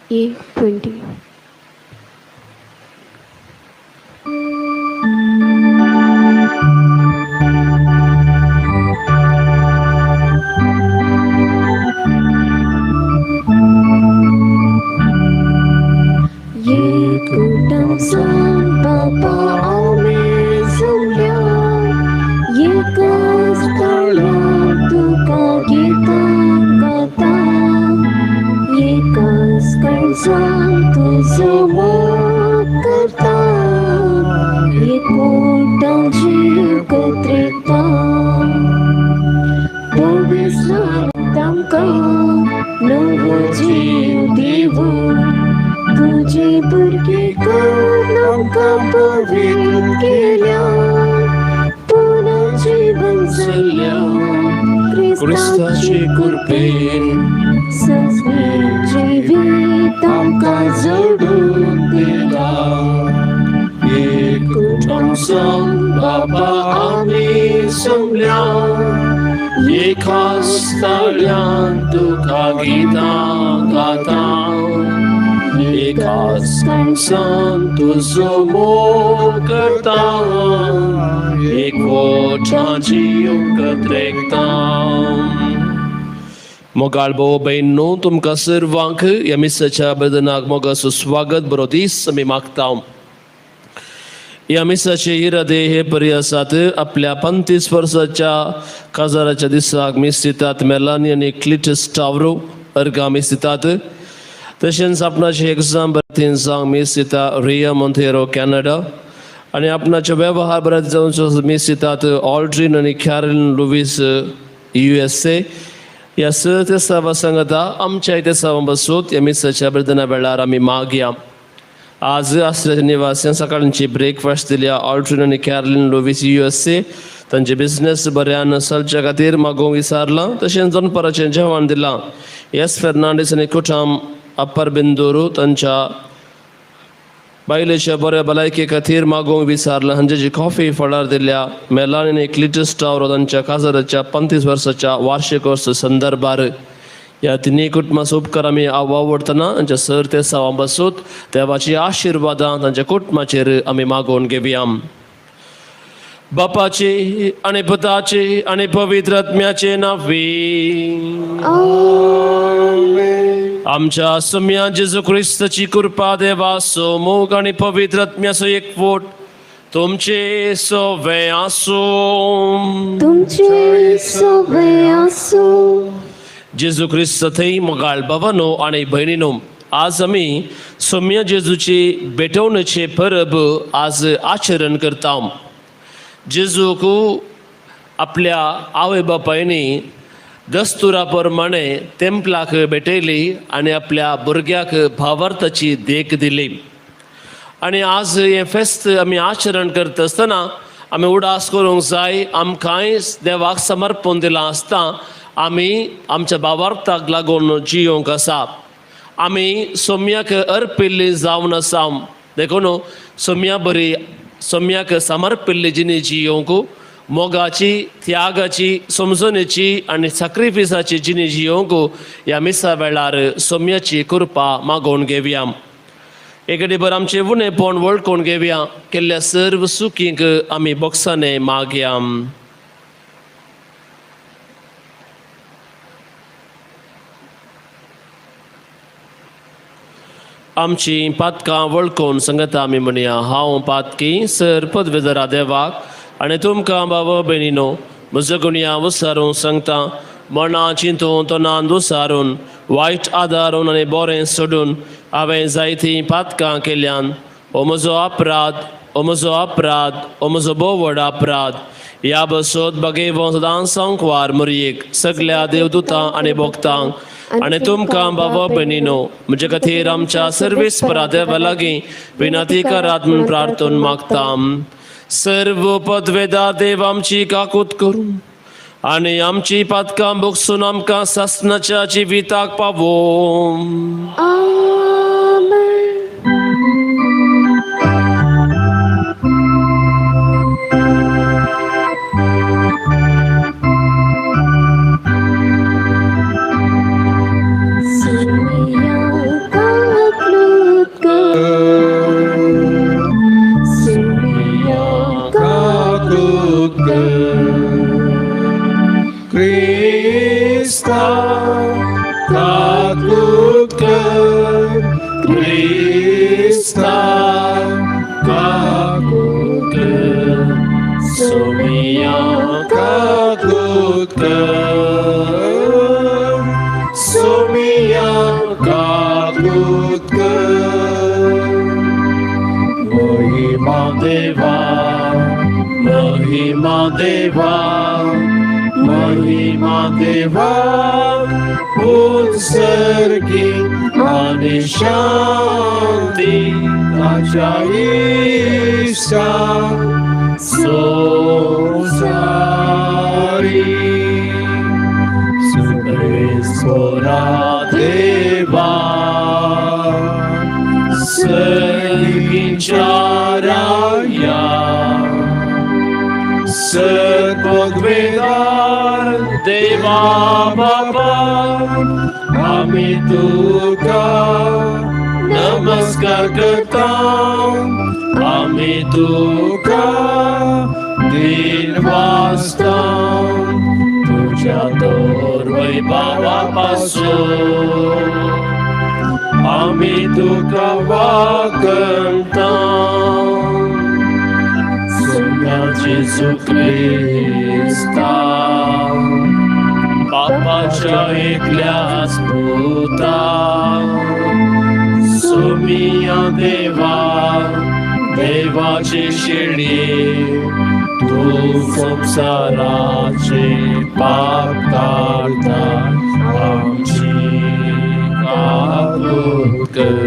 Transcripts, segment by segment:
A 20. एकूटम सान बापा आमी जमल्या, एकाच ताळ्यान तुका गितां गाता, एकाच काळजान तुजो मोग करता, एकूटम जीव कत्रेता. पवित्र तांकां नवो जीव दिवन तुजे भुरगे कर आमकां पवित्र केल्या, पुनः जीवन जल्ल्या क्रिस्ताचे कृपेन सजवीत जिवीत आमकां जोडून दिला. एकूटम सान बापा आमी जमल्या, एकाच ताळ्यान तुका गितां गाता, एकाच काळजान तुजो मोग करता, एकवटान जीव कत्रेकता. मोगाळ भाव भयणींनो, तुमकां सर्वांक ह्या मिसाच्या बदनाक मोगाचो स्वागत, बरो दीस आमी मागता. ह्या मिसाचे इरादे हे परी आसात. आपल्या 35 वर्साच्या काजाराच्या दिसाक मीस दितात मेलानी आनी क्लिटस टावरो अर्गां मीस दितात. तशेंच आपणाचे एग्जाम बरें मीस दिता रिया मोंतेरो कॅनडा आनी आपणाचे वेव्हार बरें जावचो मीस दितात ऑल्ड्रीन आनी कॅरलिन लुवीस USA. ह्या सर सांगता आमच्या इतेसांवा बसूत ह्या मिसाच्या बर्दना वेळार आमी मागया. आज आसऱ्याच्या निवासियां सकाळची ब्रेकफास्ट दिल्या ऑल्ड्रीन आनी कॅरलिन लुवीस USA, तांचे बिझनेस बऱ्यान चलच्या खातीर मागोवंक विसारलां. तशेंच दनपाराचें जेवण दिलां एस फेर्नांडीस आनी कुटाम अप्पर बिंदूरू, तांच्या बायलेच्या बऱ्या भलायके खातीर मागोवंक विसारलां. हांचे जी कॉफी फळार दिल्या मेलानी आनी क्लिटस टावरो तांच्या काजाराच्या 35 वर्साच्या वार्षिकोत्सव संदर्भार. ह्या तिन्ही कुटुंबाचो उपकार आमी आवडटना तांच्या सर ते सावां बसूत देवाची आशिर्वादां तांच्या कुटुंबाचेर आमी मागोवन घेवया. बापाचे आनी पुताचे आनी पवित्र आत्म्याचे नांवी. आमच्या सोम्या जेजू क्रिस्ताची कृपा, देवाचो मोग आनी पवित्र आत्म्याचो एकवट तुमचे सवे आसूं. तुमचे सवे आसूं. जेजू क्रिस्त थंय मोगाळ भावानो आनी भयणीनो, आज आमी सोम्या जेजूची भेटवणेचे परब आज आचरण करता. जेजूक आपल्या आवय बापायनी दस्तुरा प्रमाणे तेंपलाक भेटयली आनी आपल्या भुरग्याक भावार्थाची देख दिली. आनी आज हें फेस्त आमी आचरण करता आसतना आमी उडास करूंक जाय, आमकांय देवाक समर्पण दिलां आसता आमी आमच्या भावार्थाक लागून जियोंक आसा. आमी सोम्याक अर्पिल्ली जावन आसा. देखून सोम्या बरी सोम्याक समर्पिल्ली जिणी जियोंक, मोगाची, त्यागाची, समजणेची आनी sacrificeाची जिणी जियोंक ह्या मिसा वेळार सोम्याची कृपा मागोवन घेवया. एकडे बर आमचे उणेपण वळखून घेवया. केल्ल्या सर्व सुखींक आमी बोक्साने मागया. आमची पातकां वळखून सांगता आमी म्हणया, हांव पातकी सर पदवेदरा देवाक आनी तुमकां बाबा भयणीनो म्हजो गुणया वसारूंक सांगता. मना चिंतून तोंडान दुसारून वायट आदारून आनी बरें सोडून हांवें जायतीं पातकां केल्यान. हो म्हजो अपराध, हो म्हजो अपराध, हो म्हजो भोव व्हड अपराध. ह्या बसोत बगेवो सदां संकवार मुरयेक सगल्या देवदूतां आनी भक्तांक आनी तुमकां बाबा भयणीनो म्हजे खातीर आमच्या सर्वीस परा देवा लागीं विनंती करात म्हूण प्रार्थन मागता. सर्व पदवेदार देव आमची काकूत करूं आनी आमची पातकां भोगसून आमकां सासणाच्या जिविताक पावोवं. आमेन. सुमिया काकलूत कर, सुमिया काकूत कर, क्रिस्ता काकूत कर, क्रिस्ता काकूत कर, सोमिया काकूत कर, सोमिया काकूत कर. महिमा देवा, महिमा देवा, महिमा देवा उत्सर्गी आणि शांती ताच्या इश्टा संसारी. सुरेश्वरा देवा, सर्गीच्या राया, सद्भगवेदार देवा बाबा, आम्ही तुका नमस्कार करता, आम्ही तुका दिन वाजता तुझ्या तोर वैभवापासून आम्ही तुका वागणता. सोम्या जेजू क्रिस्ता, बापाच्या एकल्याच पुता, सोमिया देवा, देवाची शिडी, तू संसाराचे पाप काढता, आमची काकूत कर.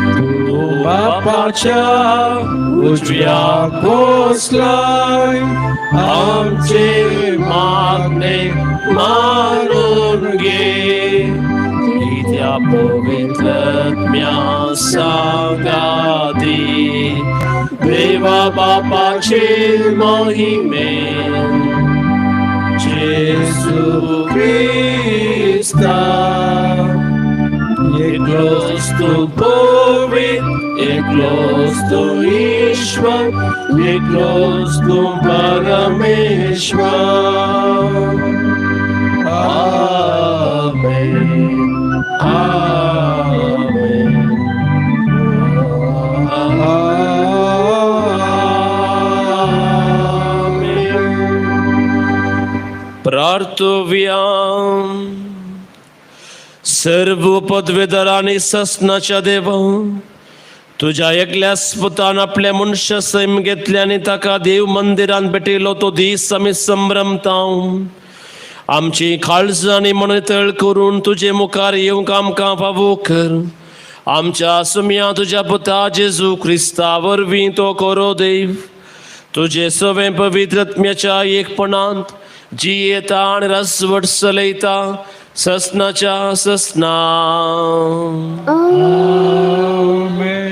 तू बापाच्या उजव्या बसलाय, आमचे मागणे मानून घे, त्या पवित्रत्म्या सांगाती देवा बापाचे महिमे, जेसू क्रिस्ता, एकलोच तू पवित्र, एकलोच तू ईश्वर, एकलोच तू परमेश्वर. आमेन, आमेन, आमेन. प्रार्थव्या. सर्व पदवेदार आणि ससनाच्या देवा, तुझ्या एकल्याच पुतान आपल्या मनुष्य सैम घेतले आनी ताका देव मंदिरान भेटयलो तो दीस आमी संभ्रमता. आमची काळजां आनी मनतळ करून तुजे मुखार येवंक आमकां फावो कर. आमच्या सुमया तुज्या पुता जेजू क्रिस्ता वरवीं तो करो देव. तुजे सवें पवित्रत्म्याच्या एकपणांत जियेता आनी रसवट चलयता ससनाच्या ससना. आमेन.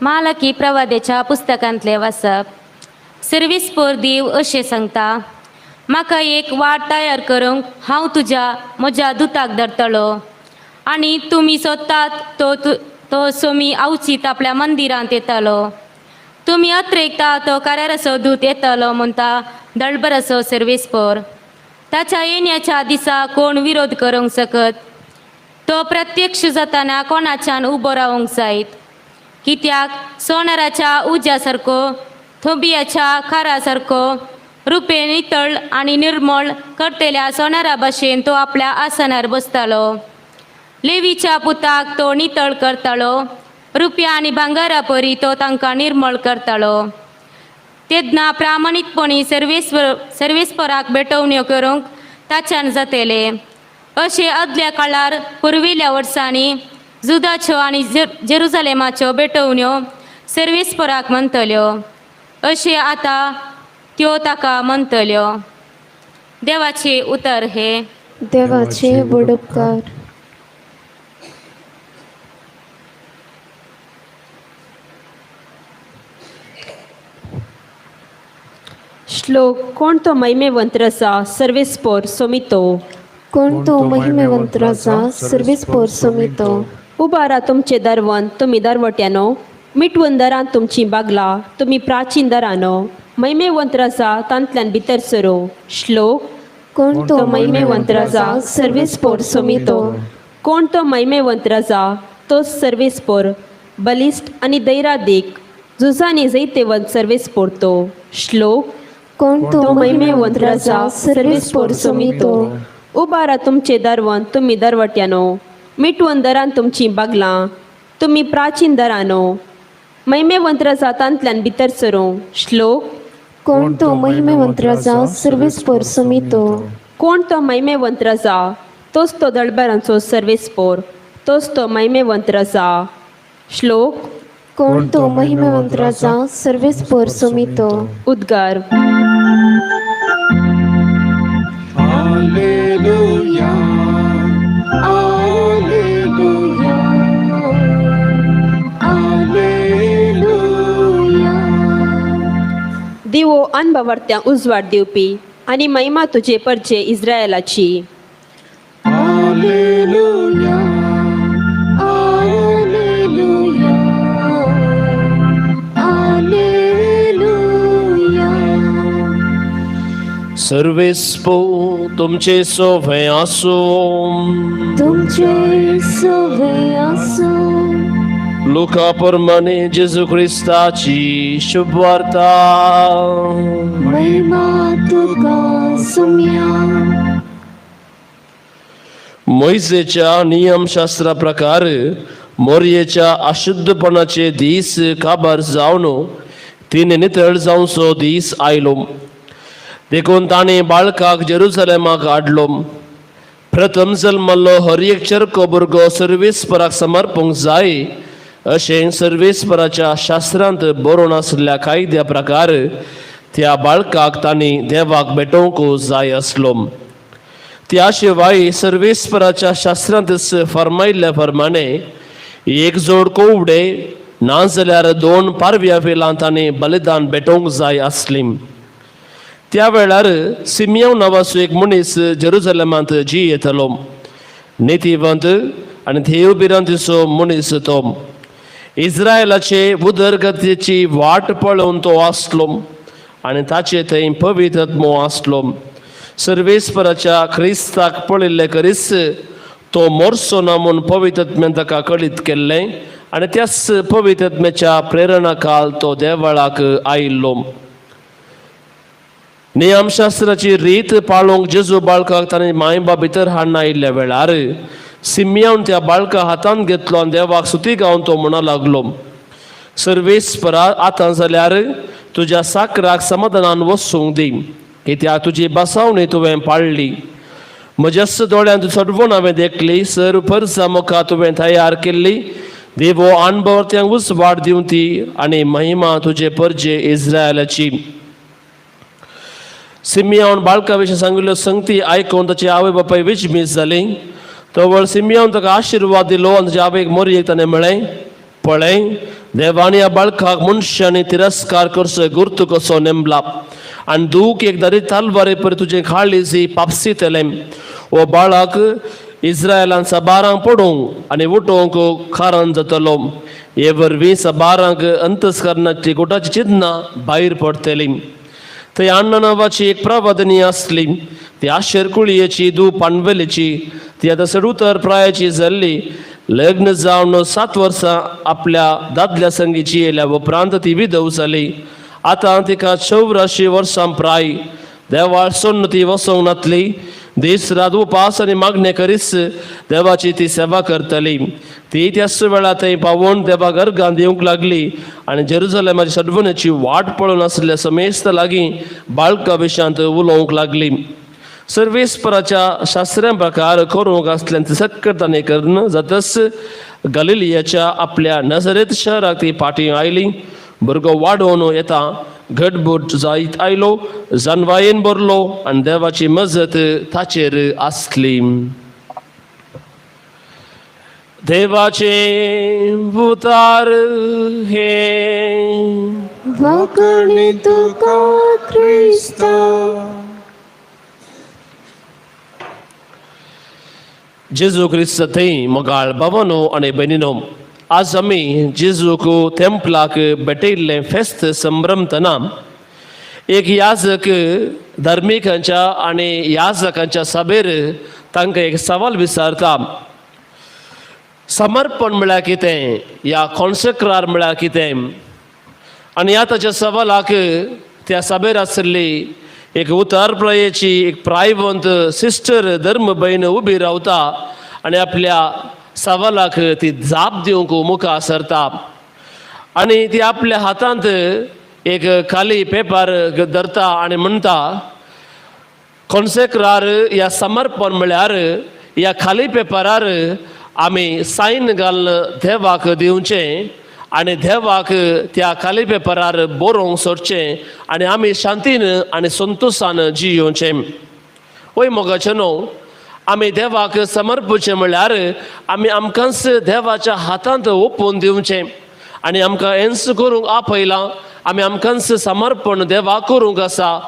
मालकी प्रवादेच्या पुस्तकांतले वाचप. सर्वीस पोर देव अशें सांगता, म्हाका एक वाट तयार करूंक हांव तुज्या म्हज्या दुताक धरतलो आनी तुमी सोदतात तो तो सोमी आवचीत आपल्या मंदिरांत येतलो. तुमी अत्रेकता तो कार्यारसो दूत येतलो म्हणटा दळबरसो सर्वीस पोर. ताच्या येण्याच्या दिसा कोण विरोध करूंक शकत? तो प्रत्यक्ष जाताना कोणाच्यान उबो रावंक जायत? कित्याक सोनाराच्या उज्या सारको, थोंबियाच्या खारा सारको, रुपे नितळ आनी निर्मळ करतल्या सोनारा भाशेन तो आपल्या आसनार बसतालो. लेवीच्या पुताक तो नितळ करतालो, रुपया आनी भांगरा परी तो तांकां निर्मळ करतालो. तेन्ना प्रामाणीकपणी सर्वेस्वर सर्वेस्पराक भेटवण्यो करूंक ताच्यान जातले. अशें आदल्या काळार पुर्विल्ल्या वर्सांनी जुदाच्यो आनी जेरुजलेमाच्यो भेटवण्यो सर्वेस्पराक म्हणटल्यो, अशें आतां त्यो ताका म्हणटल्यो. देवाचें उतर हें. देवाचे व्हड उपकार. श्लोक. कोण तो महिमेवंत रसा सर्वेस्पोर सोमितो. कोण तो महिमेवंत राजा सर्वेस्पोर सोमितो. उबारा तुमचे दरवंत तुमी दरवट्यानो, मिटवून दरान तुमची बागला तुमी प्राचीन दरानो, महिमेवंत रजा तांतल्यान भितर सरो. श्लोक. कोण तो महिमेवंत राजा सर्वेस्पोर सोमितो. कोण तो महिमेवंत रजा तो सर्वेस्पोर, बलिश्ट आनी दैरादीक झुजांनी जैतेवंत सर्वेस्पोर तो. श्लोक. कोण तो महिमेवंत राजा सर्वेस्पोर सोमितो. उबारा तुमचे दरवंत तुमी दरवट्यानो, मिटवून दरान तुमची बागलां तुमी प्राचीन दरानो, महिमेवंत रजा तांतल्यान भितर सरूं. श्लोक. कोण तो महिमेवंत राजा सर्वेस्पोर सोमितो. कोण तो महिमेवंत रजा तोच तो दळबरांचो सर्वेस्पोर, तोच तो महिमेवंत रजा. श्लोक. कोण तो महिमेवंत राजा सर्वेस्पोर सोमितो. उद्गार. Alleluia, Alleluia, Alleluia. दिवो अनभवर्त्यांक उजवाड दिवपी आनी महिमा तुजे परजे इस्रायलाची. Alleluia, Alleluia, Alleluia. सर्वेस्पो तुमचे सोवे आसूं. तुमचे सवे आसूं. लुका प्रमाणे जेजू क्रिस्ताची शुभवार्ता. महिमा तुका सुम्या. मोयजेच्या नियमशास्त्रा प्रकार मोरयेच्या अशुद्धपणाचे दीस काबार जावन तिने नितळ जावचो दीस आयलो. देखून ताणें बाळकाक जेरुजलेमाक हाडलो. प्रथम जल्मल्लो हर एक चरको भुरगो सर्वेस्पराक समर्पूंक जाय अशें सर्वेस्पराच्या शास्त्रांत बरोवन आशिल्ल्या कायद्या प्रकार त्या बाळकाक तांणी देवाक भेटोवंक जाय आसलो. त्या शिवाय सर्वेस्पराच्या शास्त्रांतच फर्मायल्ल्या प्रमाणे एक जोड कोवडे नाजाल्यार दोन पारव्या वेलां तांणी बलिदान भेटोवंक जाय आसली. त्या वेळार सिमियांव नांवाचो एक मनीस जेरुजलेमांत जी येतालो. नितीवंत आनी देव भिरांतीचो मनीस तो. इस्रायलाचे उदरगतीची वाट पळोवन तो आसलो आनी ताचे थंय पवित्रत्मो आसलो. सर्वेस्पराच्या क्रिस्ताक पळयल्ले करीस तो मोरसो ना म्हूण पवित्रत्म्यान ताका कळीत केल्लें आनी त्याच पवित्रत्म्याच्या प्रेरणा काल तो देवळाक आयिल्लो. नियमशास्त्राची रीत पाळोवंक जेजू बाळकाक ताणें मायबा भितर हाडून आयिल्ल्या वेळार सिमियान त्या बाळका हातांत घेतलो आनी देवाक सुती गावन तो म्हणा लागलो, सर्वेस्परा, आतां जाल्यार तुज्या साकराक समाधानान वसूंक दी, कित्याक तुजी बसावणी तुवें पाळ्ळी. म्हज्याच दोळ्यांत चडवण हांवें देखली, सर परसा मुखार तुवें तयार केल्ली देवो अणभवर्त्यांक उजवाड दिवं ती आनी महिमा तुजे परजे इस्रायलाची. सिमियान बाळका विशीं सांगिल्ल्यो संगती आयकून ताची आवय बापाय विजमीस जाली. तवळ सिमियान ताका आशिर्वाद दिलो आनी ताचे आवयक मोरयेक ताणें म्हळें, पळय, देवान ह्या बाळकाक मनशांनी तिरस्कार करचो गुर्त कसो नेमला आनी दूख एक दरी तलवारे परी तुजें काळीज पापसितलें. हो बाळाक इस्रायलान सबारांक पडूंक आनी उठोवंक कारण जातलो. हे वरवीं सबारांक अंतस्करणाची गुटाची चिंतना भायर पडटली. थंय अण्णा नांवाची एक प्रवादनी आसली. ती आशेर कुळयेची दू पानवेलीची. ती आतां चड प्रायाची जाल्ली. लग्न जावन 7 वर्सां आपल्या दादल्या संगीची येयल्या उपरांत ती विधव जाली. आतां तिका 84 वर्सां प्राय. देवाळ सोडून ती वसोंक नातली. दीस रात उपास आनी मागणें करीस देवाची ती सेवा करतली. ती त्याच वेळार थंय पावोवन देवाक अर्गां दिवंक लागली आनी जेरुजलेमाची सडवणेची वाट पळोवन आसल्या समेस्त लागीं बाळका विशयांत उलोवंक लागली. सर्वेस्पराच्या शास्त्र्या प्रकार करूंक आसल्यान सक्कट ताणें करून जातच गलिलियाच्या आपल्या नजरेत शहराक ती फाटीं आयली. भुरगो वाडोवन येता घटबूट जायत आयलो, जानवायेन भरलो आनी देवाची मजत ताचेर आसली. देवाचे उतार हे. वाकणे तुका क्रिस्ता. जेजू क्रिस्त थंय मोगाळ बाबानो आनी भयणीनो, आज आमी जेजूक तेंपलाक भेटयल्लें फेस्त संभ्रमतना एक याजक धार्मिकांच्या आनी याजकांच्या सभेर तांकां एक सवाल विचारता. समर्पण म्हळ्यार कितें या कॉन्सेक्रार म्हळ्यार कितें? आनी ह्या ताच्या सवालाक त्या सभेर आशिल्ली एक उतारप्रयेची एक प्रायवंत सिस्टर धर्म भयण उबी रावता आनी आपल्या सवालाक ती जाप दिवंक मुखार सरता आनी ती आपल्या हातांत एक खाली पेपर धरता आनी म्हणटा, कॉन्सेक्रार या समर्पण म्हळ्यार ह्या खाली पेपरार आमी सायन घालून देवाक दिवचें आनी देवाक त्या खाली पेपरार बरोवंक सोडचें आनी आमी शांतीन आनी संतोशान जियोवचें. वय मोगाचें न्हू, आमी देवाक समर्पचें म्हळ्यार आमी आमकांच देवाच्या हातांत ओपून दिवचें आनी आमकां हेंच करूंक आपयलां. आमी आमकांच समर्पण देवाक करूंक आसा,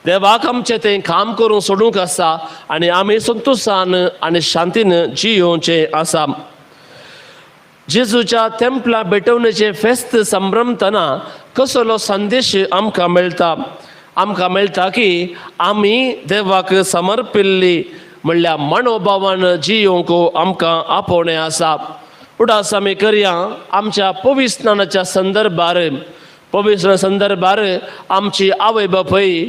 देवाक आमचें तें काम करूंक सोडूंक आसा आनी आमी संतोशान आनी शांतीन जियोवचें आसा. जेजूच्या तेंपला भेटवणेचें फेस्त संभ्रमतना कसलो संदेश आमकां मेळटा? आमकां मेळटा की आमी देवाक समर्पिल्ली म्हणल्यार मनोभावान जियोवंक आमकां आपोवणें आसा. उडास आमी करया आमच्या पविस्नानाच्या संदर्भार. पवित्र संदर्भार आमची आवय बापूय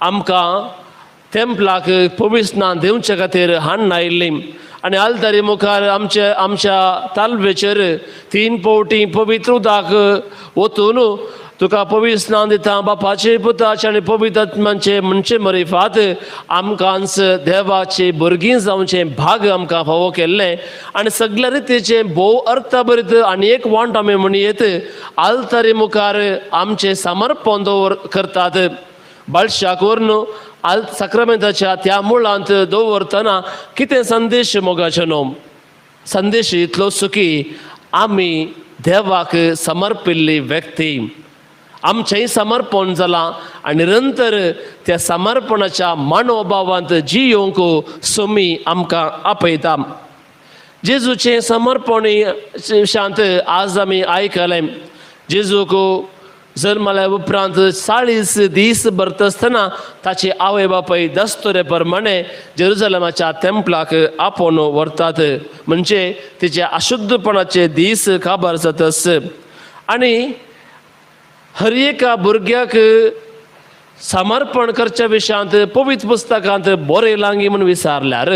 आमकां तेंपलाक पविस्नान दिवचे खातीर हाडून आयिल्ली आनी आलतारी मुखार आमचे आमच्या तालवेचेर 3 फावटी पवित्र उदक वतून तुका पवित्र स्नान दिता बापाचे पुताचे आनी पवित्र आत्म्याचे म्हणचे मरिफात आमकांच देवाचे भुरगीं जावचें भाग आमकां फावो केल्लें आनी सगल्या रितीचें भोव अर्थभरीत आनी एक वांट आमी म्हणयेत आलतारी मुखार आमचें समर्पण दवर करतात. बाळशाक व्हरून आल साक्रामेंताच्या त्या मुळांत दवरतना कितें संदेश मोगाचें न्हू? संदेश इतलो सुखी आमी देवाक समर्पिल्ली व्यक्ती, आमचेंय समर्पण जालां आनी निरंतर त्या समर्पणाच्या मनोभावांत जियोवंक सोमी आमकां आपयता. जेजूचें समर्पण शांत आज आमी आयकलें. जेजूक जल्मल्या उपरांत 40 दीस भरता आसतना ताचे आवय बापूय दस्तुरे प्रमाणे जेरुजलमाच्या तेंपलाक आपोवन व्हरतात, म्हणजे तिचे अशुद्धपणाचे दीस काबार जातस. आनी हर एका भुरग्याक समर्पण करच्या विशयांत पवित्र पुस्तकांत बरयलां म्हूण विचारल्यार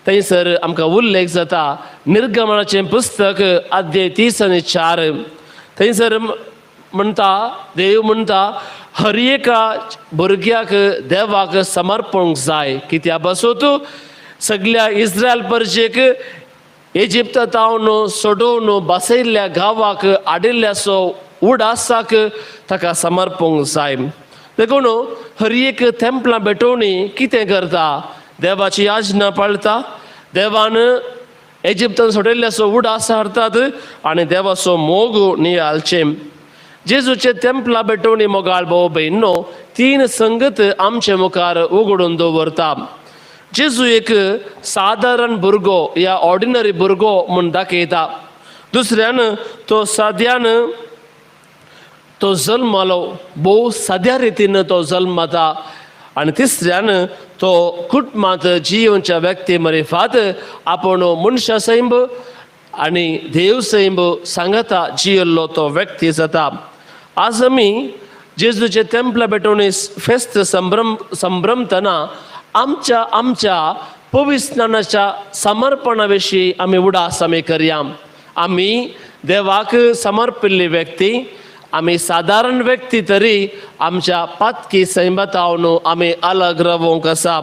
थंयसर आमकां उल्लेख जाता निर्गमनाचें पुस्तक अध्याय 30 आनी 4. थंयसर म्हणटा देव म्हणटा हर एका भुरग्याक देवाक समर्पण जाय. कित्या पासून सगल्या इस्रायल परजेक इजिप्तांत सोडोवन बसयल्ल्या गांवाक हाडिल्ल्याचो उडासाक ताका समर्पूंक जाय. देखून हर एक तेंपलां भेटोवणी कितें करता? देवाची याजना पाळटा, देवान इजिप्तान सोडयल्ल्याचो उडास हाडटात आनी देवाचो मोग नियाळचें. जेजूचे तेंपला भेटोवणी मोगाळ भाव भयणो 3 संगत आमचे मुखार उगडून दवरता. जेजू एक सादारण भुरगो या ऑर्डिनरी भुरगो म्हूण दाखयता. दुसऱ्यान तो साद्यान तो जल्मालो, भोव साद्या रितीन तो जल्मता आनी तिसऱ्यान तो कुटुंबांत जियोवच्या व्यक्ती मरिफात आपूण मनशा सैंब आनी देव सैंब सांगता जियल्लो तो व्यक्ती जाता. आज आमी जेजूचे तेंपला भेटवणी फेस्त संभ्रम संभ्रमतना आमच्या आमच्या पविस्नानाच्या समर्पणा विशीं आमी उडास आमी करया. आमी देवाक समर्पिल्ली व्यक्ती, आमी सादारण व्यक्ती तरी आमच्या पातकी सैमातावन आमी अलग रावोंक आसा.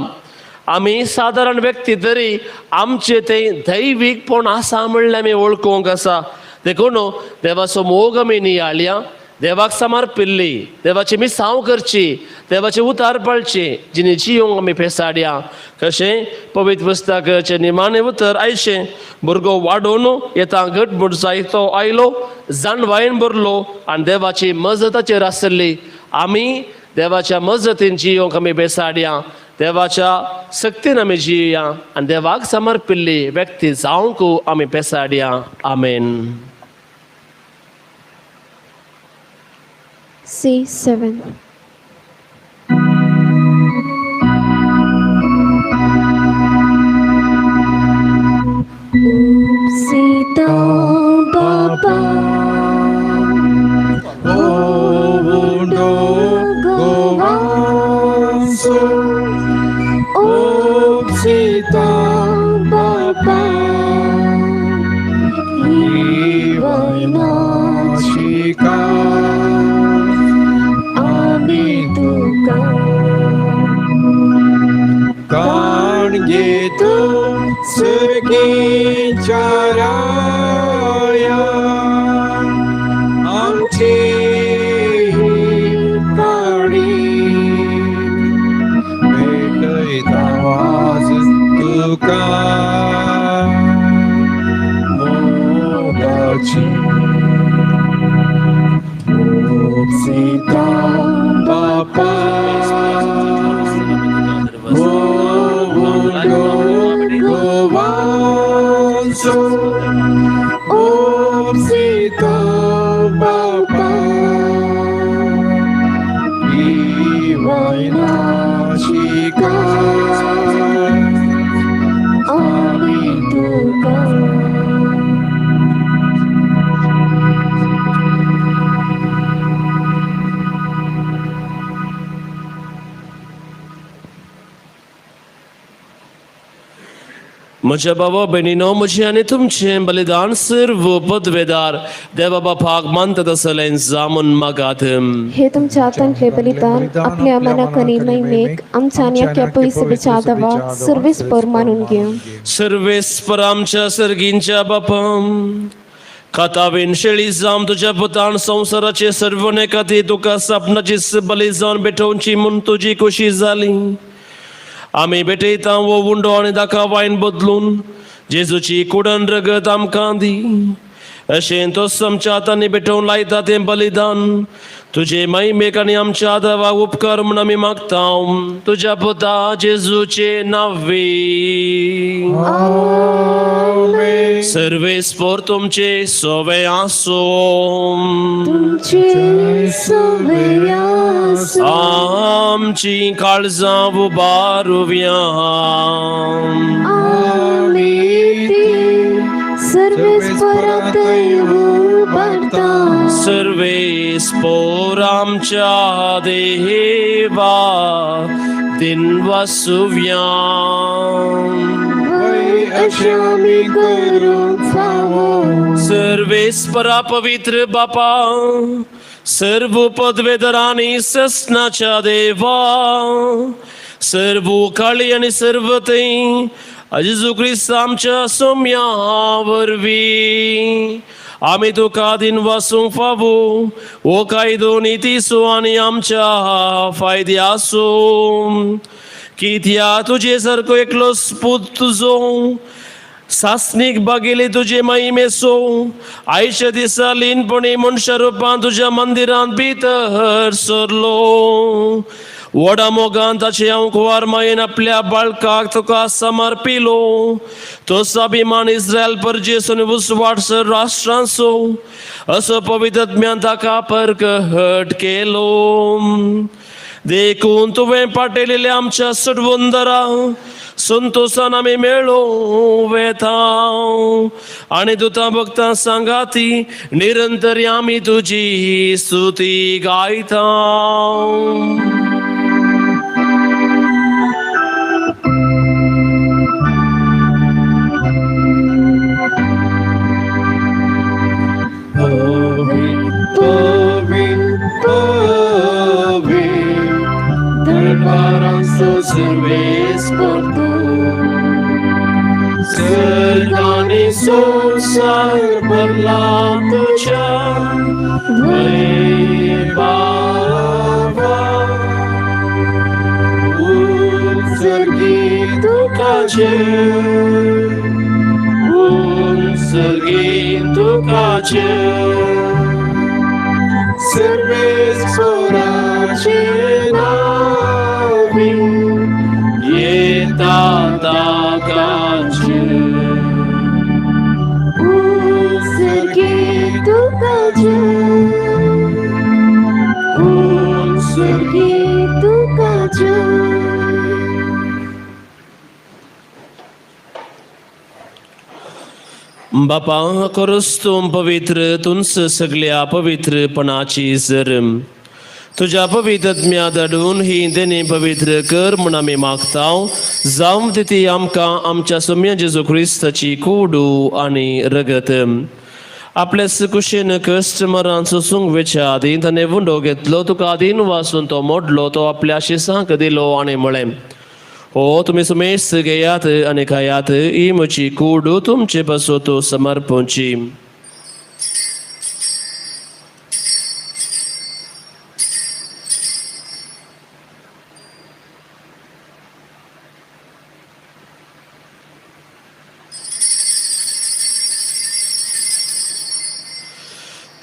आमी सादारण व्यक्ती तरी आमचे तें दैवीकपण आसा म्हणल्यार आमी वळखूंक आसा. देखून देवाचो मोग आमी नियाळया, देवाक समर्पिल्ली, देवाची मिसांव करची, देवाचे उतार पाळची जिणे जियोंक आमी पेसाडया. कशें पवित्र पुस्तकाचें निमाणें उतर आयचें, भुरगो वाडोवन येता घटमूट जायतो आयलो, जाणवायन भरलो आनी देवाची मजताचेर आसली. आमी देवाच्या मजतीन जियोंक आमी बेसाडया, देवाच्या सक्तीन आमी जिया आनी देवाक समर्पिल्ली व्यक्ती जावंक आमी पेसाडया. आमेन. C7. Sita Baba Ovundo Govanso Sita Baba Ivainachika Ami tuka काणगेतो सुरगीच्या राया आमची ही काणी भेटयता वाज तुका मोगाची. सीता बापा Govanso Om Sita Bapa Ivainachika Ami tuka. म्हज्या बाबा भयणीनो, म्हजें आनी तुमचें बलिदान सर्व पदवेदार देवा बापाक मानता तसलें जामून मागात. हे तुमच्या हातांतले बलिदान आपल्या मनाक आनी महिमेक आमच्या आनी अख्ख्या पयसुबीच्या आदावाक सर्वेस पर मानून घेवं. सर्वेस्पर आमच्या सर्गींच्या बापाम, खातावीन शेळी जाम तुझ्या पुतान संवसाराचे सर्व खातीर तुका सपनाची बली जावन भेटोवची म्हूण तुजी खोशी जाली. आमी भेटयता वो उंडो आनी दाका वायन बदलून जेजूची कुडन रगत आमकां दी. अशें तोच आमच्या हातांनी भेटोवन लायता तें बलिदान तुजे महिमेक आनी आमच्या आदावाक उपकार म्हूण आमी मागता तुज्या पुता जेजूचे नांवी. Amen. सर्वेस्पर तुमचे सोवे आसो. तुमचे सवे आसो. आमची काळजां उबारुया. आमी ती सर्वेस्परात उबारता. सर्वेस्पर आमच्या देवा दिनवासुव्या. वय अशें आमी करूंक फावो. सर्वेस्परा पवित्र बापा, सर्व पदवेदरांनी ससनाच्या देवा, सर्व काळी आनी सर्व थंय जेजू क्रिस्त आमच्या सोम्या वरवीं आमी तुका दिन वासूंक फावो हो कायदो नितीसो आनी आमच्या फायद्यासो. कित्या तुजे सारको एकलो पूत तुजो सासणीक बागेली तुजे महिमेसो आयच्या दिसा लीनपणी मनशा रुपान तुज्या मंदिरांत भितर सरलो. व्हडा मोगान ताचे हांव कुवार मायेन आपल्या बाळकाक तुका समर्पिलो तोच अभिमान इस्रायल परजेसून उजवाडसर राष्ट्रांचो असो पवित्र ज्ञान ताका परकहट केलो. देखून तुवें पाटयलेल्या आमच्या सुटवंदरा संतोषान आमी मेळो वेता आनी दुता भक्तां सांगाती निरंतर आमी तुजी स्तुती गायता. पवी दरबारांचो सर्वेस परतू सर्गानी संवसार भरला तुज्या वैभावा. उत्सर्गी तुकाचे उत्सर्गी तुकाचे सर्वेस पोराचे नावी येता ताकाचे. उत्सर्गी तुकाचे उत्सर्गी तुकाचे. बापा क्रिस्तूं पवित्र तुंच सगल्या पवित्रपणाची जर तुज्या पवित्रत्म्या धाडून ही देणी पवित्र कर म्हूण आमी मागता. जावं ती आमकां आमच्या सोम्या जेजू क्रिस्ताची कुडू आनी रगत. आपल्या कुशीन कश्ट मरान सोसूंक वेच्या आदीं ताणें उंडो घेतलो, तुका आदीन वासून तो मोडलो, तो आपल्या शिसांक दिलो आनी म्हळें, हो तुमी सुमेस्त घेयात आनी खायात, ही म्हजी कूड तुमचे पासत समर्पणची.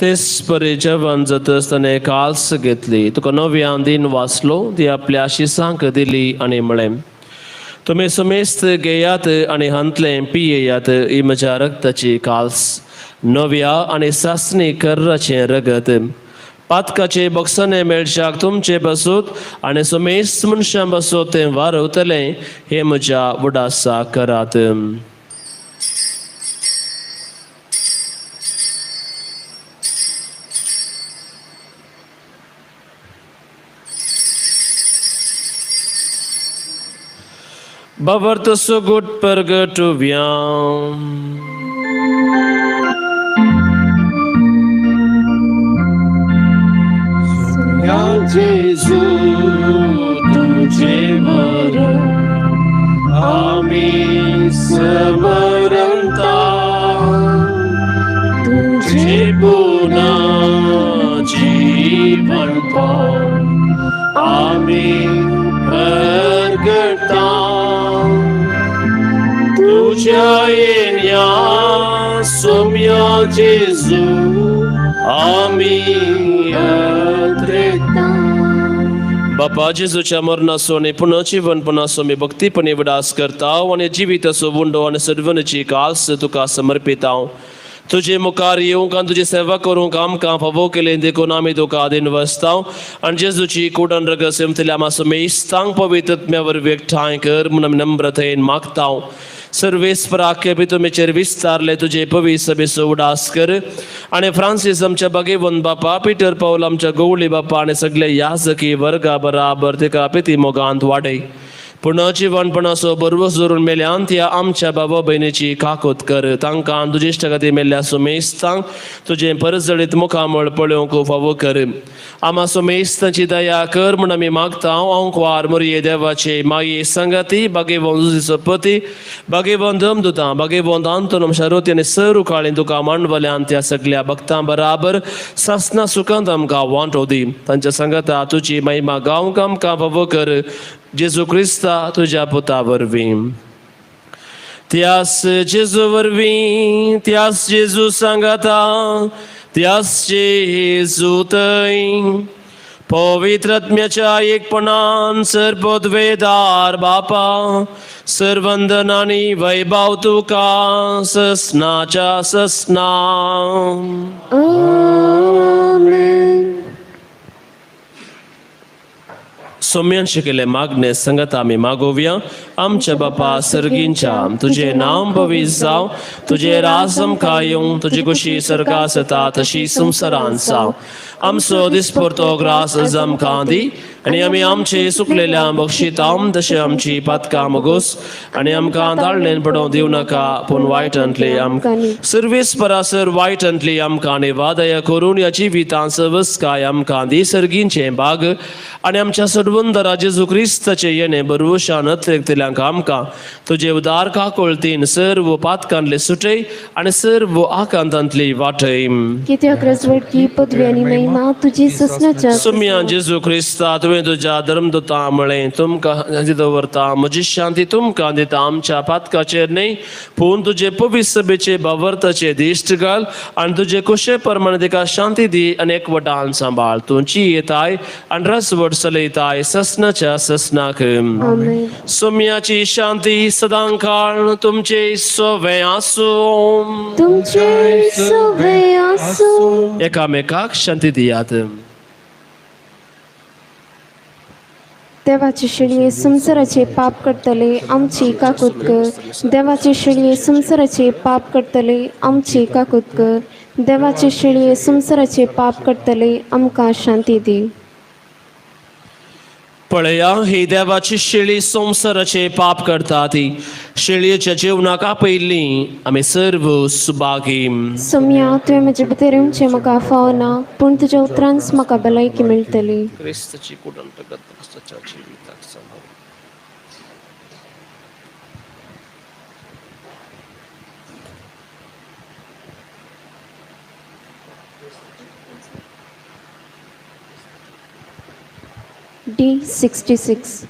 तेच परी जेवण जातच ताणें काल्स घेतली, तुका नव्यान दिन वाचलो, ती आपल्या शिसांक दिली आनी म्हळें, तुमी सुमेस्त घेयात आनी हांतलें पियेयात, ही म्हज्या रक्ताची काल्स, नव्या आनी सासणी कर्राचें रगत. पातकाचे बक्षाने मेळच्याक तुमचे बसूत आनी सुमेस्त मनशां बसूत तें वारवतलें, हें म्हज्या उडासा करात. बाबर सुगूट परगटुव्या. या जेजू तुझे मरण आम्ही समरंता तुझे पुन्हा जीवन आम्ही परगटा तुझ्या येण्या सोम्या जेजू आम्ही अद्रेता. बापा जेजूच्या मरणाचो आनी पुनर्जीवनपणाचो आमी भक्तीपणी उडास करता आनी जिविताचो उंडो आनी सर्वनाची काल्स तुका समर्पिता. तुजे मुखार येवंक आनी तुजी सेवा करूंक आमकां फावो केलें देखून आमी तुका आदीन वसता आनी जेजूची कुडन रगत सेमतल्या आमा मेस्तांक पवित्रत्म्या वरवीं एकठांय कर म्हूण आमी नम्रतेन मागता. सर्वेस्पराके बी तुमीचेर विस्तारले तुजे पवी सभेचो उडास कर आनी फ्रांसीस आमच्या बागेवन बापा, पिटर पावल आमच्या गवळी बापा आनी सगळे याजकी वर्गा बराबर तिका पिती मोगांत वाडय. पुनर्जीवनपणाचो बरवस धरून मेल्यान त्या आमच्या बाबा भयणीची काकूत कर. तांकां तुजे इश्टागती मेल्ल्या सुमेस्तांक तुजें परजळीत मुखामळ पळोवंक फावो कर. आमा सुमेस्तांची दया कर म्हूण आमी मागता. आंकवार मोरये देवाचे माये संगती बागेवन पती बागेवन दमदुतां बागेवन आंतोन शारोती आनी सर उकाळीन तुका मांडवल्यान त्या सगल्या भक्तां बराबर सासना सुखांत आमकां वांटो दी. तांच्या संगता तुजी महिमा गावंक आमकां फावो कर. जेजू क्रिस्ता तुज्या पुता वरवीं. त्यास जेजू वरवीं, त्यास जेजू सांगाता, त्यास जेजू थंय पवित्रत्म्याच्या एकपणान सर्वोद्वेदार बापा सर्वंदन आनी वैभव तुका ससनाच्या ससना. आमेन. सोम्यान शिकयल्ले मागणे संगत आमी मागोवया. आमच्या बापा सर्गींच्या, तुजें नांव पवित्र जावं, तुजें राज आमकां येवं, तुजी खुशी सर्गा आसता तशी संवसारांत जावं. आमचो दिसपरतो ग्रास आज आमकां दी आनी आमी आमचे सुकलेल्या बक्षिता तशें आमची पातकां मगोस आनी आमकां ताळणेन पडोवंक दिवं नाका, पूण वायटांतली आमकां सर्वीस परासर वायटांतली आमकां आनी वादया करून ह्या जिवितांत सवस्काय आमकां दी. सर्गींचें भाग आनी आमच्या सडवंदरा जेजू क्रिस्ताचे येणे बरवशान अतिरिक्तल्यांक आमकां तुजे उदार काकोळतीन सर्व पातकांतले सुटय आनी सर्व आकांतांतली वाटय. कित्याक रजवटकी पदवी आनी महिमा तुजी ससनाच्या. सुम्या जेजू क्रिस्ता, तुवें तुज्या धर्मदूता म्हळें, तुमकां शांती दवरता, म्हजी शांती तुमकां दिता, आमच्या पातकाचेर न्हय पूण तुजे पवित्र सभेचे बावर्ताचे दिश्ट घाल आनी तुजे कुशे प्रमाणे तिका शांती दी आनी एकवटान सांबाळ. तुमची येताय आनी रसवट चलयताय ससनाच्या ससनाक. आमेन. सुम्याची शांती सदांकाळ तुमचे सोवे आसूं. तुमचे सवे आसूं. एकामेकाक शांती दियात. देवाचे शेळये संवसाराचे पाप करतले आमची काकूत कर. देवाचे शेळये संवसाराचे पाप करतले आमची काकूत कर. देवाचे शेळये संवसाराचे पाप करतले आमकां शांती दी. पळया ही देवाची शेळी संवसाराचे पाप करता ती शेळयेच्या जेवणाक आपयल्ली आमी सर्व सुभागी. सोम्या, तुवें म्हजे भितर येवचें म्हाका फावना, पूण तुज्या उतरांच म्हाका भलायकी मेळटली. क्रिस्ताची कुडंतगत क्रिस्ताच्या जिविताक सांबाळ. D66.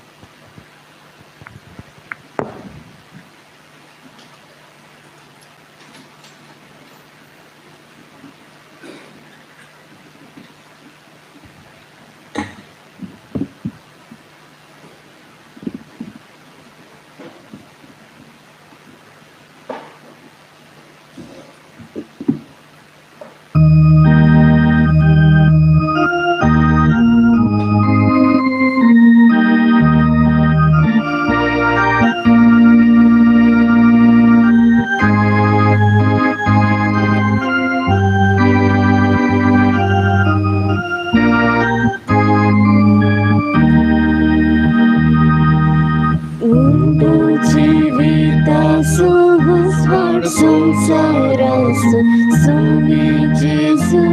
संसारासो सोने जेजू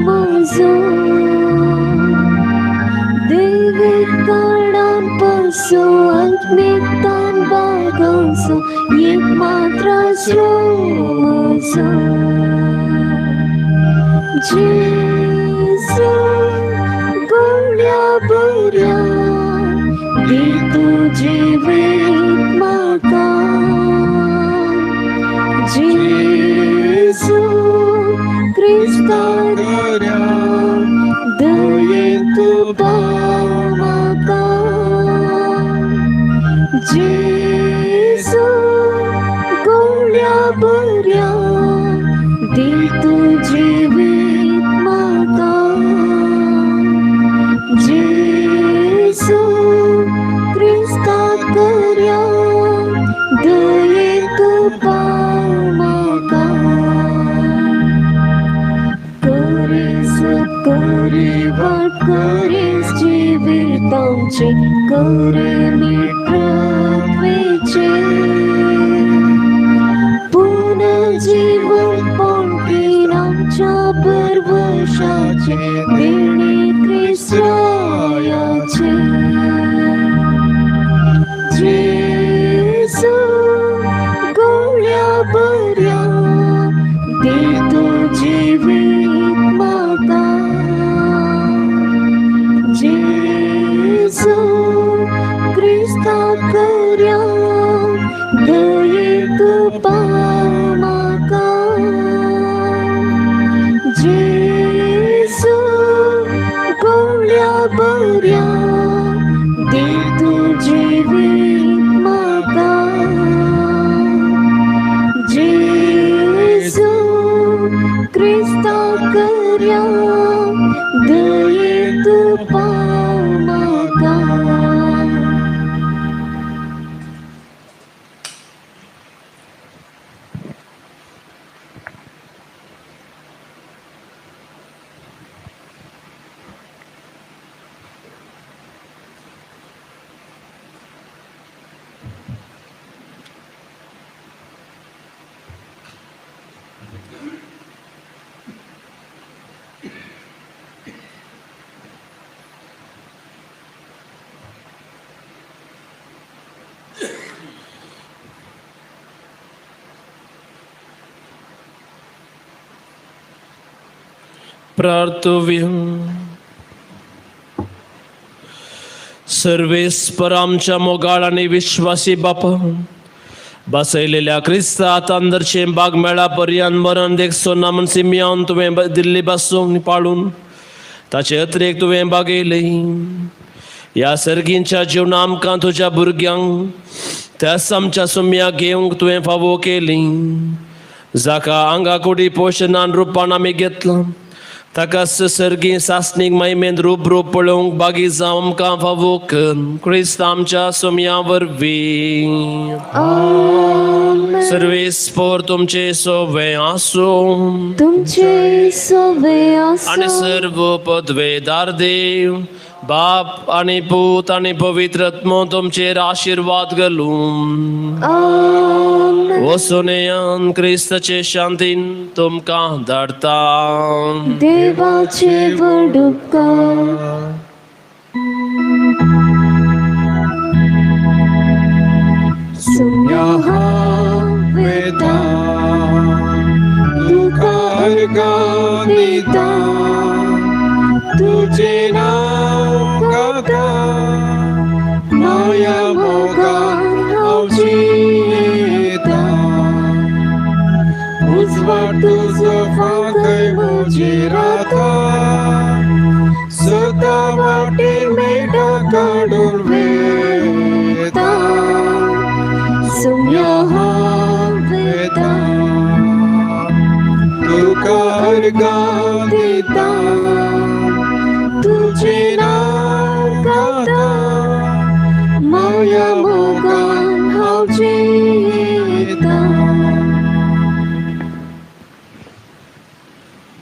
म्हजो देवीकणान पसो आत्मिकतान बागांसो एक मात्र आसरो म्हजो जेजू गोड्या बऱ्या दी तुजी वेत म्हाका जेजू क्रिस्ता दयेंत पाव म्हाका जेजू गोड्या बऱ्या दी तुजी वेत म्हाका जेजू क्रिस्ता कर्या दयेंत पाव म्हाका करीस करी वाट करीस जिवितांचे करे मित्रत्वेचे पुनर्जीवन पॉण्टीन आमच्या बरवशाचे देणे क्रिस्तायाचे जेजू गोळ्या बऱ्या दी तुजी वेत म्हाका जेजू क्रिस्ता कर्या दयेंत पाव म्हाका जेजू क्रिस्ता करया दये तूं पाव म्हाका. प्रार्थव्य. सर्वेस्पर आमच्या मोगाळ आनी विश्वासी बापा, बसयलेल्या क्रिस्ता तांदरचे बाग मेळा पर्यंत मरण देख सोना म्हण सिमियान तुवें दिल्ली बासून पाळून ताचे अत्रेक तुवें बागयली. ह्या सर्गींच्या जिवना आमकां तुज्या भुरग्यांक त्याच आमच्या सुम्याक घेवंक तुवें फावो केली. जाका आंगा कुडी पोशणान रुपान आमी घेतलां ताका सर्गी सासणीक महिमेंत रूप रूप पळोवंक बागी जावं आमकां फावो कर क्रिस्त आमच्या सोम्या वरवीं. सर्वेस्पोर तुमचे सोवे आसूं. तुमचे सोवे आनी आसूं. सर्व पदवेदार देव बाप आनी पूत आनी पवित्र आत्मो तुमचेर आशिर्वाद घालूं. आमेन. वसुनेयान क्रिस्ताचे शांतीन तुमकां धाडता. देवाचे व्हड उपकार. सुम्या हांव वेता तुका अर्गां दिता, तुजें नांव गाता, माया मोगान हांव जियेता. उजवाड तुजो फांकय म्हजेर राता, सदां वाटेर मेळटा काडून वेता. सुम्या हांव वेता तुका अर्गां दिता, तुजें नांव गाता, माया मोगान हांव जियेता.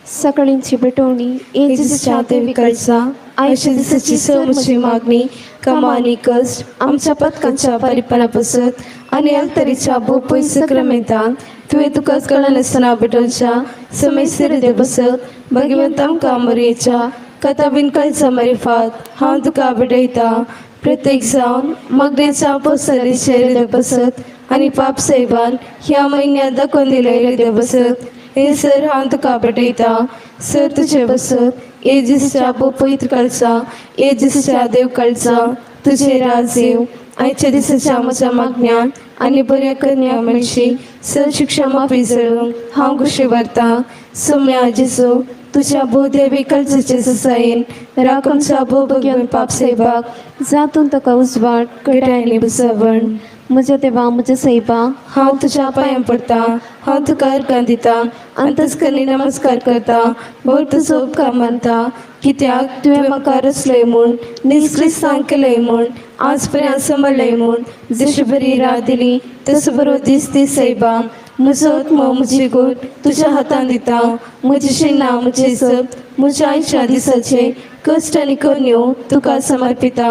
सकाळींची भेटवणी. येशूच्या देवीकडचा आयच्या दिसाची सर्वची मागणी कमा आणि कष्ट आमच्या पथकांच्या परिपणापासून आणि अलतरीच्या भोपय सक्रमेंतान तुवें तुकाच कळनासतना भेटोवच्या समेस्तर बसत भगवंत आमकां मरयेच्या कथा बीन कळचा मरिफात हांव तुका भेटयता. प्रत्येक जावन मागणेच्या पोसरीचे हृदय बसत आनी पाप साहेबान ह्या म्हयन्यांत दाखोवन दिले हृदय बसत हे सर हांव तुका भेटयता. सर तुजे बसत ये दिसच्या पवित्र कळचा ये दिसच्या देव कळचा तुझे राज येव. आयच्या दिसाच्या म्हज्या मागण्या आनी बऱ्या कन्या मेळशी सर शिक्षा माफी जळूंक हांव खुशी भरता. सोम्या जेजू तुझ्या भोवदेवी कळचेचे ससायेन राखमच्या भोव भगवान पाप साहेबाक जातून तुका उजवाड कटायनी बुसवण. म्हज्या देवा म्हज्या सैबा, हांव तुज्या पांयां पडटा, हांव तुका अर्गां दिता, अंतस्करणी नमस्कार करता, भोव तुजो उपकार मानता, कित्याक तुवें म्हाका रचलय म्हूण निस्क्रिस्तांक केलय म्हूण आज पर्यंत सांबाळ्ळय म्हूण जशी बरी रात दिली तसो बरो दीस दी सैबा. म्हजो आत्मो म्हजी गोट तुज्या हातान दिता, म्हजी शिन्ना म्हजें सप म्हज्या आयच्या दिसाचे कश्ट आनी करण्यो तुका समर्पिता.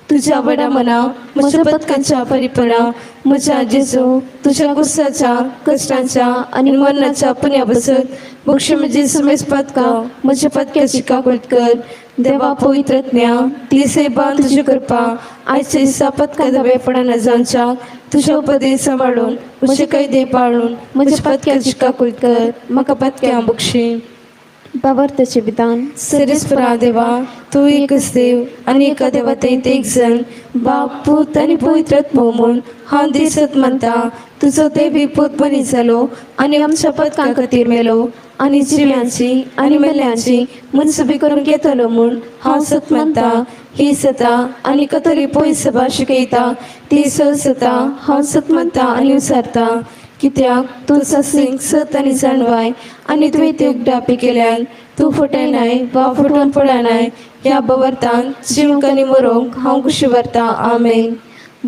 तुझ्या वडा मना म्हज्या पथकांच्या परिपणा म्हज्या जेजू तुझ्या गुस्साच्या कश्टांच्या आनी मरणाच्या पुण्या बसत बक्षी म्हजी समेस पदकां म्हज्या पदक्याची काकूट कर. देवा पवित्र ज्ञा ती सेवा तुजी कृपा आयच्या दिसा पदकां दबेपणान जावच्या तुझ्या उपदेश सांबाळून म्हजे कैदे पाळून म्हज्या पदक्याची काकूट कर. म्हाका पदक्यां बक्षी. बाबर्थाचे विधान. सरेस्परा देवा, तूं एकच देव आनी एका देवा थंय एक जण बाप पूत आनी पवित्र आत्मो म्हूण हांव दिसत मानता. तुजो देवी पूत मनीस जालो आनी आमच्या पदकां खातीर मेलो आनी जिव्यांची आनी मेल्यांची मनसुबी करून घेतलो म्हूण हांव सत मानता. ही सता आनी कतरी पयस सभा शिकयता ती स सता हांव सत मानता आनी विचारता. कित्याक तूं ससींक सत आनी जाणवाय आनी तुवें ती उगडापी केल्यान तूं फटयनाय वा फटोवन पडनाय ह्या बवरतान जिवंक आनी मरोंक हांव खुशी व्हरता. आमेन.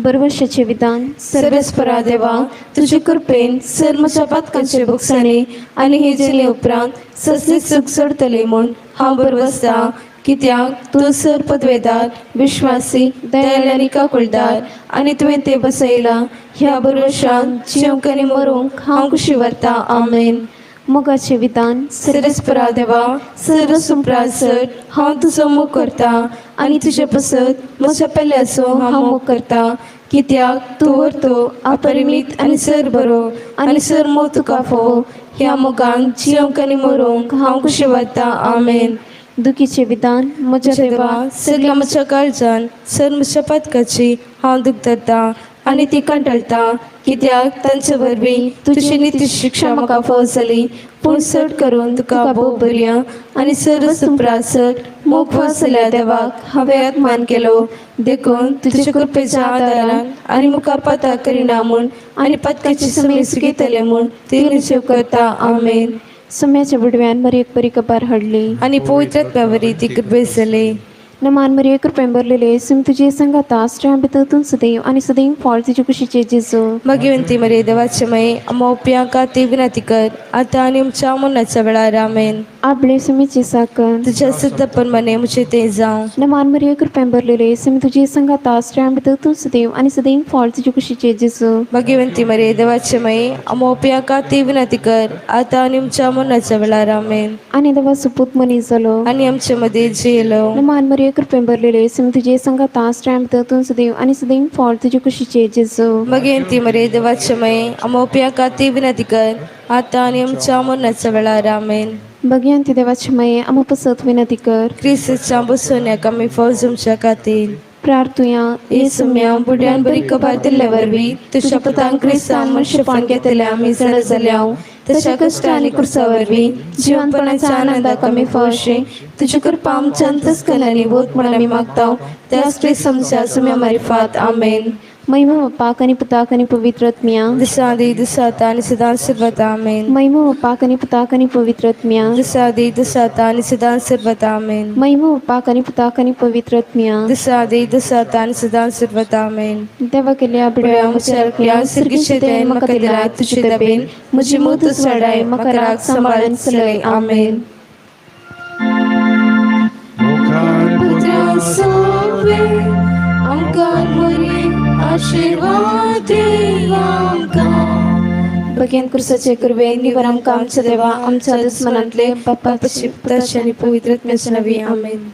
बरवशाचें विधान. सर्वेस्परा देवा, तुजे कृपेन सर म्हज्या पातकांचे बुकसांनी आनी हे जिणे उपरांत ससली सुख सोडतली म्हूण हांव बरवसता, कित्याक तूं सर पदवेदार, विश्वासी, दयाल आनी काकुळदार आनी तुवें तें बसयलां. ह्या बरवशान जिवंक आनी मरूंक हांव खुशी व्हरता. आमेन. मोगाचें विधान. सरस्परा देवा, सर्व सुप्रासर हांव तुजो मोग करता आनी तुजे पसत म्हज्या पेल्याचो हांव मोग करता, कित्याक तूं व्हरतो, अपरिमीत आनी सर बरो आनी सर मोग तुका फावो. ह्या मोगान जिवंक आनी मरूंक हांव खुशी वता. आमेन. दुखीचें विधान. म्हज्या म्हज्या देवा, देवा, सगळ्या म्हज्या काळजान सर म्हज्या पातकाची हांव दूख धरता आनी ती कंटाळटा, कित्याक तांचे वरवीं तुजी निती शिक्षा म्हाका फाव जाली. पूण चड करून तुका भोव बरया आनी सर सुप्रासर मोग फाव जाल्या देवाक हांवें अपमान केलो. देखून तुजे कृपेच्या आदारान आनी मुखार पाताक करिना म्हूण आनी पातकाची सुमी सुकयतले म्हूण ती निश्चय करता. आमेन. सुम्याच्या बुडव्यान मरयेक बरी कबार हाडली. आनी पवित्र वरी ती कृपेस जाली. नमान मरिये, कृपेन भरलेले, सुम तुजे संगाता, स्त्रियां भितर तूं सदैव आनी सदैव फळ तुजे कुशीचे जेजू. भगिवंती मरे, देवाचे मये, आमोप्यांका ती विनंती कर, आता आनी आमच्या मरणाच्या वेळार. आमेन. आपले सुमीची साकर. तुझ्या सिद्धपण मने मुझे ते जावं. नमान मरिये, कृपेन भरलेले, सुम तुजे संगाता, स्त्रियां भितर तूं सदैव आनी सदैव फळ तुजे कुशीचे जेजू. भगिवंती मरे, देवाचे मये, आमोप्यांका ती विनंती कर, आता आनी आमच्या मरणाच्या वेळार. आमेन. आनी देवा सुपूत मनीस जालो. आनी आमचे मध्ये जियेलो. नमान मरिये, कृपेन भरलेले, सुम तुजे संगाता, स्त्रियां भितर तूं सदैव आनी सदैव फळ तुजे कुशीचे जेजू. भगिवंती मरे, देवाचे मये, आमोप्यांका ती विनंती कर, आता आनी आमच्या मरणाच्या वेळार. आमेन. भगिवंती देवाची मये, आमा पसत विनंती कर. क्रिस्ताच्या बसवण्याक आमी फौज आमच्या खातीर. प्रार्थुया. येसुम्या बुड्यान बरी कबार दिल्ले वरवीं तुज्या पुतान क्रिस्तान मनशेपण घेतले आमी जाणा जाल्या, तशा कश्ट आनी कुर्सा वरवीं जिवनपणाच्या आनंदाक आमी फावशे तुजी कृपा आमच्या अंतस्कनांनी बोत म्हण आमी मागता, त्याच क्रिस्त आमच्या सुम्या मारिफात. आमेन. महिमा बापाक आनी पुताक आनी पवित्र आत्म्या. दिसादी दिसाता आनी सदां सर्वता. आमेन. महिमा बापाक आनी पुताक आनी पवित्र आत्म्या. दिसादी दिसाता आनी सदां सर्वता. आमेन. महिमा बापाक आनी पुताक आनी पवित्र आत्म्या. दिसादी दिसाता आनी सदां सर्वता. आमेन. देवा केल्या बुड्या म्हज्या सिरगीचे देन म्हाका दिला तुजे दबेन म्हजी मूत वाडाय, म्हाका राग सांबाळून चलय. आमेन. मुखार पुत्रा सोवे आमकां बरी आशिर्वाद देवांकां. बगेन कुर्साचे कृपे निवर आमकां आमच्या देवा आमच्या दुस्मनांतले बापाची, पुताची आनी पवित्र आत्म्याच्या नांवी. आमेन.